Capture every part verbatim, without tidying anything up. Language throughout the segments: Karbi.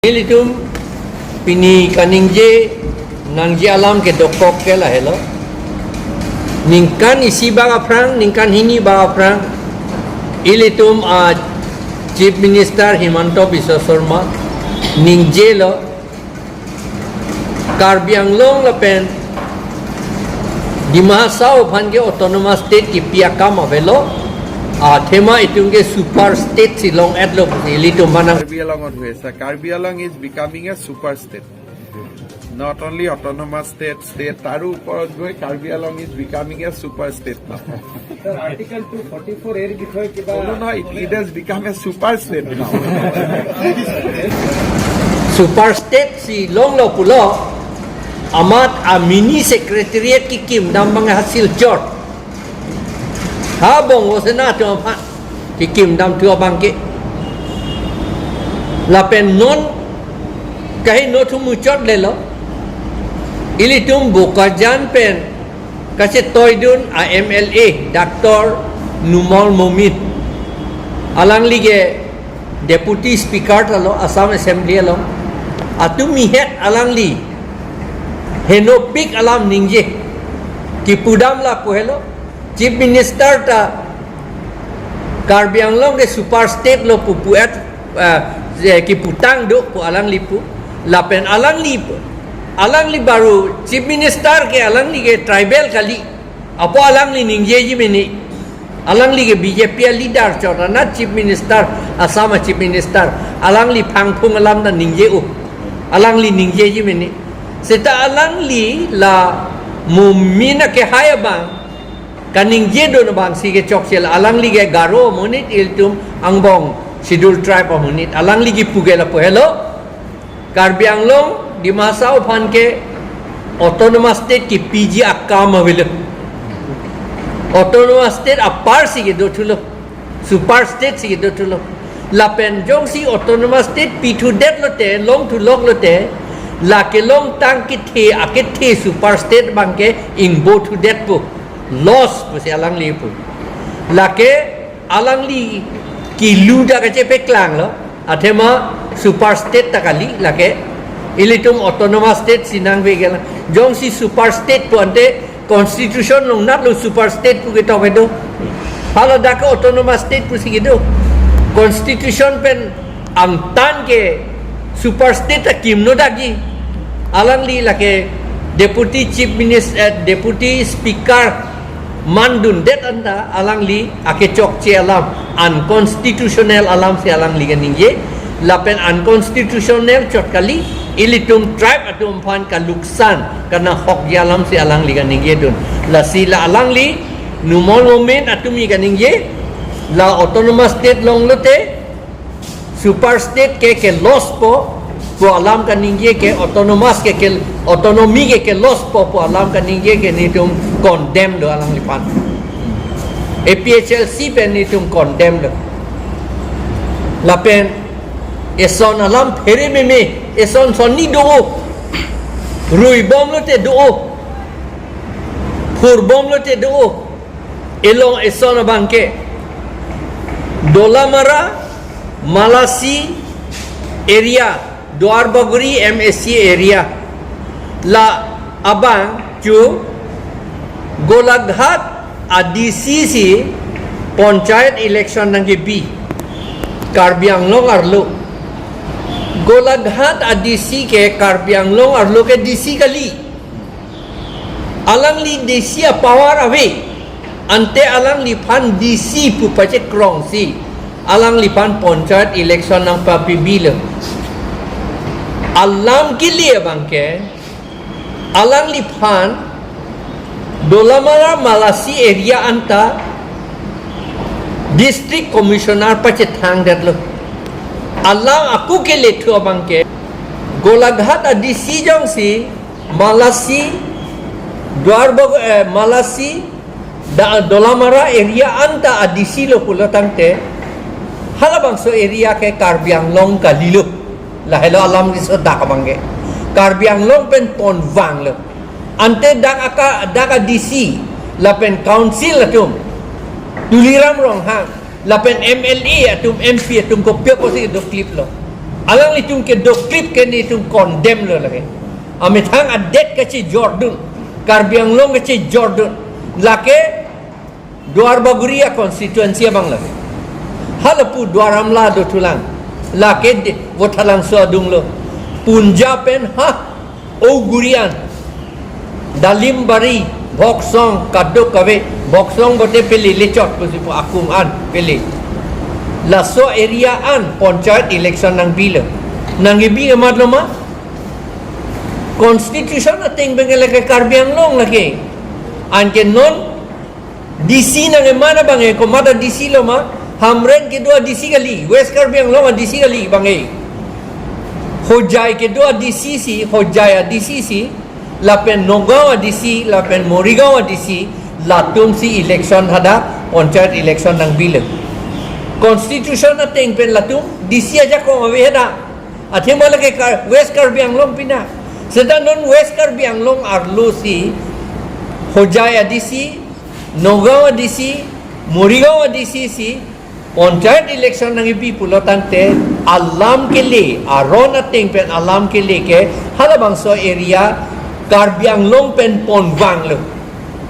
Ilitum pini kaningje nangji alam ke dokok ke lahelo. Ningkan isi bak aphrang, ningkan hini bak aphrang, ilitum a Chief Minister Himanta Biswa Sarma ningjelo, Karbi Anglong lapen Dima Hasao aphan ke autonomous state kipi akam avelo, athema itum ke super state si long-etlo pusi ilitum manang. Karbi Anglong on huesa. Karbi Anglong is becoming a super state. Not only autonomous state, state, taru upor goi Karbi Anglong is becoming a super state now. Sir, Article two forty-four A-r kithoi kiba. No, no, no, it, it has become a super state now. Super state si longlo pulo, amat a mini secretariat kikim dam abang ha Silchar. Ha Bongo Sena atum aphan kikim dam thu abang ke. Lapen non kaheno thu muchot lelo. Ilitum Bokajan pen kachetoidun a M L A, Doctor Numal Momin. Alangli ke Deputy Speaker ta lo Assam Assembly along. Atum mihet alangli henopik alam ningje. Kipu dam lapu helo. Chief Minister ta Karbi Anglong ke super state lo pu pu-et, eh, je kiputang do pu alangli pu. Lapen alangli pu. Alangli baru Chief Minister ke alangli ke tribal kali. Apot alangli ningjeji mene. Alangli ke B J P a leader chot, anat Chief Minister, Assam a Chief Minister. Alangli phangphung alam ta ningje-o. Alangli ningjeji mene. Seta alangli la Momin akehai abang kaningjedun abang si kechokche, alangli ke Garo amonit, ilitum angbong Scheduled Tribe amonit. Alangli kipu ke lapu helo. Karbi Anglong, Dima Hasao aphan ke autonomous state kipiji akam avelo. Autonomous state apar si kedo thulo. Super state si kedo thulo. Lapen jongsi autonomous state pithudet lote, longthu lok lote, la kelongtang kethe, akethe super state abang ke ingbo thudetpo. Loss pusi alangli pu. Lake alangli kilu ta kachepaklanglo. Athema super state ta kali lake. Ilitum autonomous state si nangve kelang. Jongsi super state pu ante constitution along natlo super state pu ketok kedo. Hala dak ke autonomous state pusi kedo. Constitution pen angtan ke super state ta kimno dakji. Alangli lake Deputy Chief Minister, eh, Deputy Speaker mandundet anta alangli akechokche alam, unconstitutional alam si alangli kaningje. Lapen unconstitutional chot kali, ilitum tribe atum aphan kaluksan, kanahokji alam si alangli kaningjedun. Lasi la alangli, Numal Momin atum kaningje, la autonomous state long lote, super state ke ke loss po, pu alam kaningje ke autonomous ke ke autonomy ke ke loss po, pu alam kaningje ke netum condemn do alangliphan. A P H L C pen netum condemn do. Lapen eson alam phere meme, eson sonni do-o, ruibom lote do-o, phurbom lote do-o, elong eson abang ke Dolamara, Malasi area, Duarbagori M A C area. La abang chu Golaghat a D C si panchayat election nangkebi Karbi Anglong arlo. Golaghat a D C ke Karbi Anglong arlo ke D C kali. Alangli D C a power ave. Ante alangliphan D C pu pachekrongsi alangliphan panchayat election nangpapibilo. Alam kili abang ke alangliphan Dolamara Malasi area anta District Commissioner pachethangdetlo. Alam ako kelethu abang ke Golaghat a D C jongsi Malasi, Duarbag-, eh, Malasi, da, Dolamara area anta a D C lo pulo tangte, halabangso area ke Karbi Anglong kalilo. Lahelo alam keso dak abang ke. Karbi Anglong pen ponvanglo. Ante dak aka, dak a D C, lapen council atum, Tuliram Ronghang, lapen M L A atum, M P atum kopi apotsi kedokliplo. Alanglitum kedoklip ke nelitum condemn lo lake. Amethang adet kachejordun, Karbi Anglong kachejordun. Lake Duarbagori a constituency abang lake. Halapu Duar Amla dothulang. Lake de, Vothatlangso adung lo. Punjab pen ha, Ogurian, Dalimbari, Bhoksong, kadokave, Bhoksong bote pele lechot pusi pu akung an pele. Laso area an panchayat election nangbi lo. Nangkebi amat lo ma? Constitution ateng pen ke lake Karbi Anglong lake. Anke non D C nang eman abang e, komat a D C lo ma? Hamren kedo a D C kali, West Karbi Anglong a D C kali abang e. Hojai kedo a D C si, Hojai a D C si, lapen Nagaon a D C, lapen Morigaon a D C, latum si election hadak, panchayat election nangbi lo. Constitution ateng pen latum D C ajakong ave hadak. Athema lake Kar-, West Karbi Anglong pina. Seta non West Karbi Anglong arlo si, Hojai a D C, Nagaon a D C, Morigaon a D C si, panchayat election nangkebi pulo tangte, alam kele, aron ateng pen alam kele ke, halabangso area, Karbi Anglong pen ponvang lo.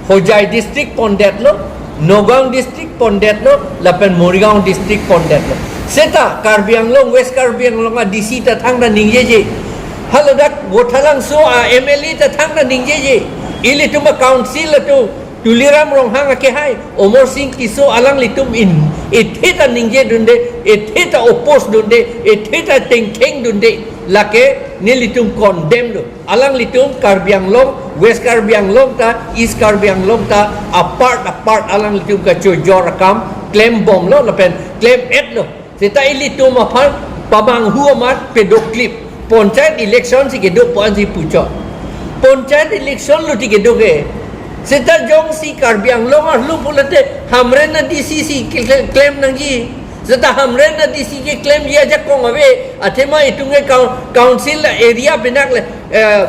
Hojai district pondetlo, Nagaon district pondetlo, lapen Morigaon district pondetlo. Seta Karbi Anglong, West Karbi Anglong a D C ta thangta ningjeje. Haladak Vothatlangso a M L A ta thangta ningjeje. Ilitum a council atum Tuliram Ronghang akehai, Amarsing Tisso alanglitum in, ethe ta ningjedunde, ethe ta oppose dunde, ethe ta tengkhengdunde, lake nelitum condemn lo. Alanglitum Karbi Anglong, West Karbi Anglong ta, East Karbi Anglong ta, apart apart alanglitum kachojor akam klembomlo lapen klem-etlo. Seta ilitum aphan pamanghu amat pedoklip. Panchayat election si kedo pu-an si puchot. Panchayat election lo ti kedo ke. Seta jongsi Karbi Anglong arlo pulote Hamren a D C si ke-, klem nangji. Seta Hamren a D C keklemji ajakong ave, athema itum ke coun-, council area pinak le, eh,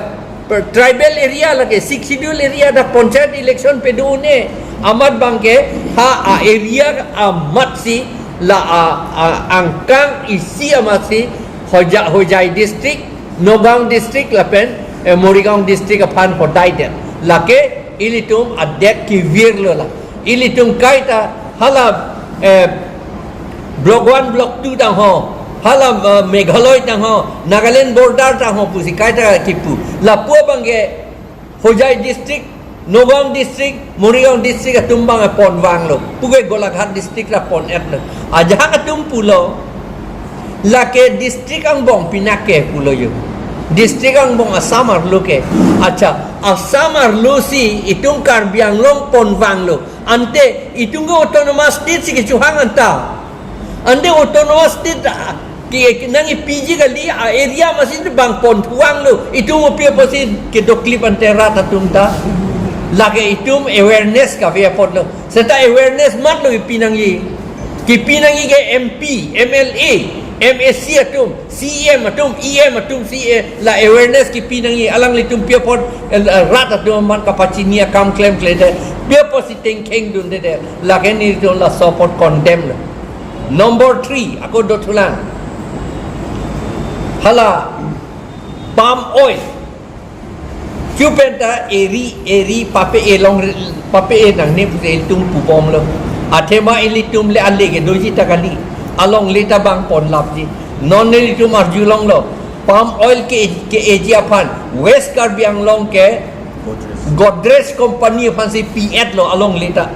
tribal area lake, Sixth Schedule area dak panchayat election pedo un-e, amat abang ke ha a area amat si la a, a angkang isi amat si Hoja-, Hojai district, Nagaon district lapen, eh, Morigaon district aphan hodaidet. Lake ilitum adet kevir lo la. Ilitum kaita hala, eh, Block one, Block two tang ho, hala, eh, Meghalaya tang ho, Nagaland border tang ho pusi kaita kipu. Lapu abang ke Hojai district, Nagaon district, Morigaon district atum abang ponvanglo. Puke Golaghat district ra pon-etlo. Ajahak atum pulo, lake district angbong pinak ke pulo yo. District angbong Assam arlo ke. Acha, Assam arlo si itum Karbi Anglong ponvanglo. Ante itum ke autonomous state si kechohang anta. Ante autonomous state, ah, ke, ke nangkepiji kali a area amatsi bang ponthuanglo. Itum opi apotsi kedoklip ante rat atum ta. Lake itum awareness kave apotlo. Seta awareness matlo kipi nangji. Kipi nangji ke M P, M L A, M A C atum, C E M atum, E M atum, C A, la awareness kipi nangji, alanglitum pi apot, eh, rat atum amat kapachini akam klemkledet, pi apotsi tengkhengdundedet, lake nelitum laso apot condemn lo. Number three, ako dothulang. Hala palm oil. Chu penta eri, eri pape-e long, pape-e nangne pusi ilitum pubomlo. Athema ilitum le ale kedoji ta kali. Alongle ta bang ponlapji. Non nelitum arjulonglo. Palm oil ke, ke-eji aphan West Karbi Anglong ke Godrej Company aphansi pi-etlo alongle ta.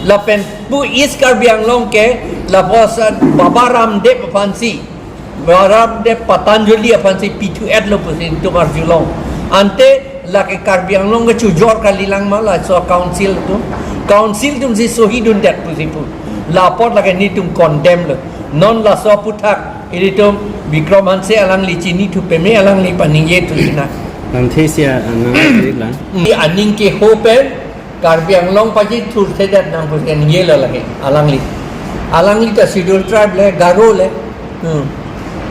Lapen pu East Karbi Anglong ke lapuson Baba Ramdev aphansi, Baba Ramdev Patanjali aphansi pithu-etlo pusi itum arjulong. Ante lake Karbi Anglong kechojor kalilang ma laso council atum. Council atumsi sohidundet pusi pu. La apot lake nelitum condemn lo. Non laso aphuthak ilitum Bikram Hanse alangli chinithu peme, alangli paningjethu sina. Lamthe isi a, a, nang lang. Hmm. Aning keho pen Karbi Anglong pachethurthedet nang pusi ningjelo lake alangli. Alangli ta Scheduled Tribe le, Garo le. Hmm.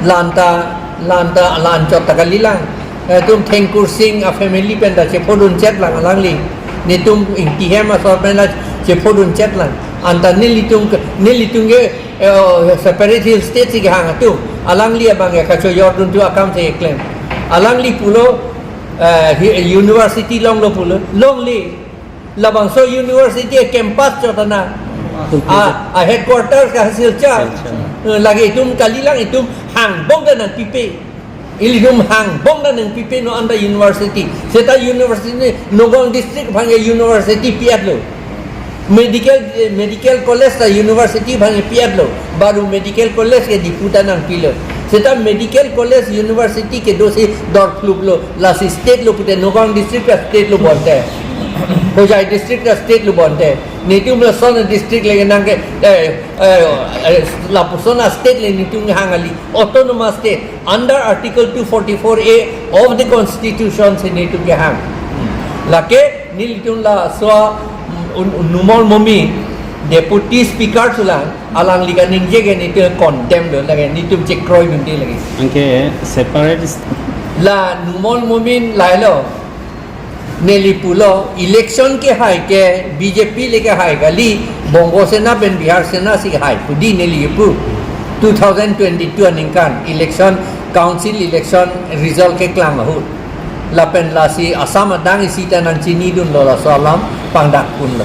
Lanta, lanta, la anchot ta kalilang. Itum Thengkur Sing a family pen ta chephodunchetlang alangli. Nelitum Ingti Hem asor pen ta chephodunchetlang. Anta nelitum ke, nelitum ke, eh, separate hill state si kehang atum. Alangli abang ya kachoyordun tu akam si eklem. Alangli pulo, eh, hi-, university longlo pulo. Longle. Labangso university campus chot anan. A, a headquarters ke Silchar. Silchar. Eh, lake itum kalilang, itum hangbong ta nangpipe. Ilitum hangbong ta nangpipe, non anta university. Seta university ne Nagaon district aphan ke university pi-etlo. Medical, eh, medical college ta university aphan ke pi-etlo. Baru medical college ke Diphu ta nangpilo. Seta medical college university kedo si dorphluplo. Lasi state lo pute, Nagaon district ta state lo bonte. Hojai district ta state lo bonte. Nelitum lason district le nang ke, eh, eh, eh, lapuson a state le nelitum hang kali. Autonomous state under Article two forty-four A of the Constitution si nelitum kehang. Lake nelitum laso, mm, un-, un-, Numal Momin, Deputy Speaker sulang, alangli kaningje ke nelitum condemn lo, lake nelitum chekroidunde lake. Anke separatist. La Numal Momin lahelo. Neli pulo, election kehai ke B J P le kehai kali, Bongo Sena pen Bihar Sena si hai pu di neli pu. Two thousand twenty-two aningkan election, council election result keklang ahut. Lapen lasi Assam adang isi ta nangchinidunlo, laso alam pangdakdunlo.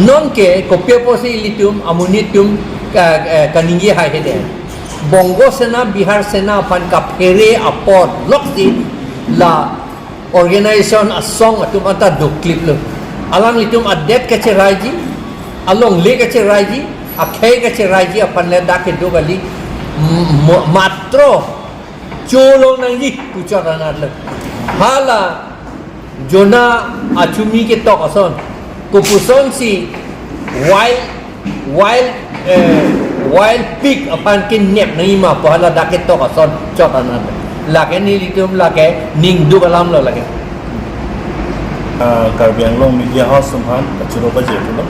Non ke kopi apotsi ilitum, amonit atum, eh, eh, kaningje hai hede. Bongo Sena, Bihar Sena aphan kaphere apot loksi la organization asong atum anta dokliplo. Alanglitum adet kacheraiji, alongle kacheraiji, akhei kacheraiji aphan le dak kedo kali, m-, mo-, matro cholong nangji pu chot anatlo. Hala Jonah achumi ketok ason, kopuson si wild wild, eh, wild pig aphan kenep nangji ma pu hala dak ketok ason chot anan. Lake nelitum lake ningduk alam lo lake. Ah, Karbi Anglong Media House atum aphan kachoro paje pulo.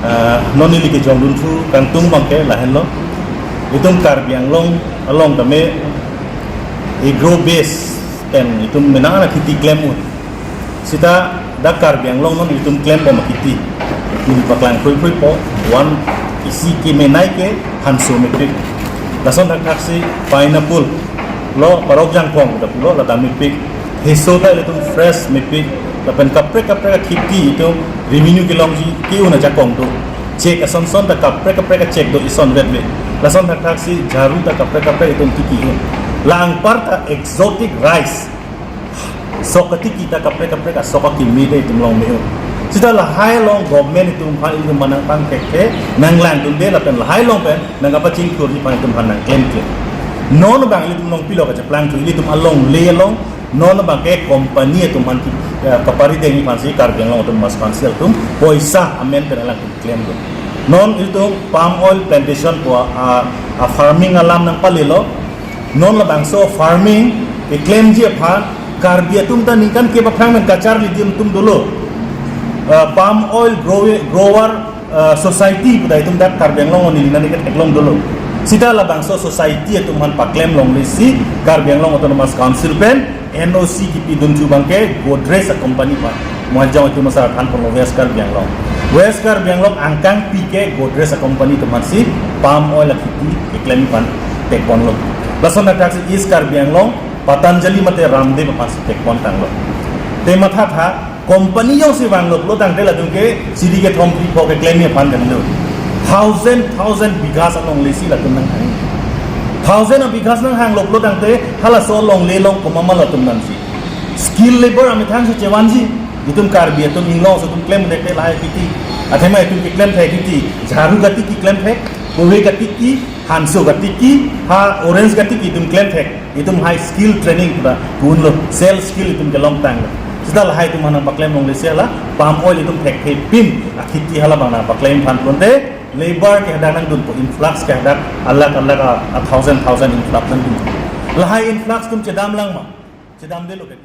Ah, non neli kejongdun thu kangtung abang ke lahenlo. Itum Karbi Anglong along tame agro base pen itum menang akhiti klem un. Sita dak Karbi Anglong non itum klembom akhiti. Neli paklang khuikhui po, one isi kemenei ke hanso mepik. Lason thakthaksi pineapple lo, parok jangkong ta pulo, lata mepik. Heso ta ilitum fresh mepik. Lapen kaprek kaprek akhiti itum revenue kelongji ke-un ajakong do. Chek asonson ta kaprek kaprek achek do ison vetve. Lason thakthaksi jaru ta kaprek kaprek itum tiki un. La anparta exotic rice sok katiki ta kaprek kaprek asok akimi de itum long me-un. Sita lahai along government itum aphan itum aphan nangpangthek the, nanglangdunde lapen lahai along pen nangkapachingthurji aphan itum aphan nangklemkle. Non abang ilitum long pilo kacheplang thu, ilitum alongle along non abang ke company atum aphan ki, eh, kapari dengji aphansi Karbi Anglong Autonomous Council atum poisa amen pen alang klemlo. Non ilitum palm oil plantation pu a, a farming alam nangpalelo. Non labangso farming keklemji aphan Karbi atum ta ningkan kep aphrang pen kacharliji atum dolo. Ah, palm oil grow-, grower, ah, society pu ta itum dak Karbi Anglong neli nani ketheklong dolo. Sita labangso society atum aphan paklem longlesi Karbi Anglong Autonomous Council pen N O C kipidun thu abang ke Godrej a company aphan. Mo ajong itum asar thanponlo West Karbi Anglong. West Karbi Anglong angkangpi ke Godrej a company atum aphansi palm oil akhiti keklem aphan tekponlo. Lason thakthaksi East Karbi Anglong Patanjali mate Ramdev aphansi tekpon tanglo. Te mathatha company jongsi vanglo pulo tangte latum ke siri kethom phli pho keklemji aphan kan do. Thousand, thousand bighas alonglesi latum nanghang. Thousand a bighas nanghanglo pulo tangte halaso alongle along komat ma latum nangsi. Skilled labour amethang si chevanji. Itum Karbi atum inglong so atum klem dek te lahai akhiti. Athema itum keklem thek akhiti. Jaru katiki klem thek, kove katiki, hanso katiki, ha orange katiki itum klem thek. Itum hai skill training pu ta pu-unlo, self skill itum kelong tanglo. Sita lahai itum aphan nangpaklem longlesi hala palm oil itum thekthepin akhiti hala abang nangpaklem aphan pulote labour ke hadak nangdunpo, influx ke hadak alak alak a, a thousand thousand influx nangdun. Lahai influx atum chedamlang ma? Chedamdelo ke.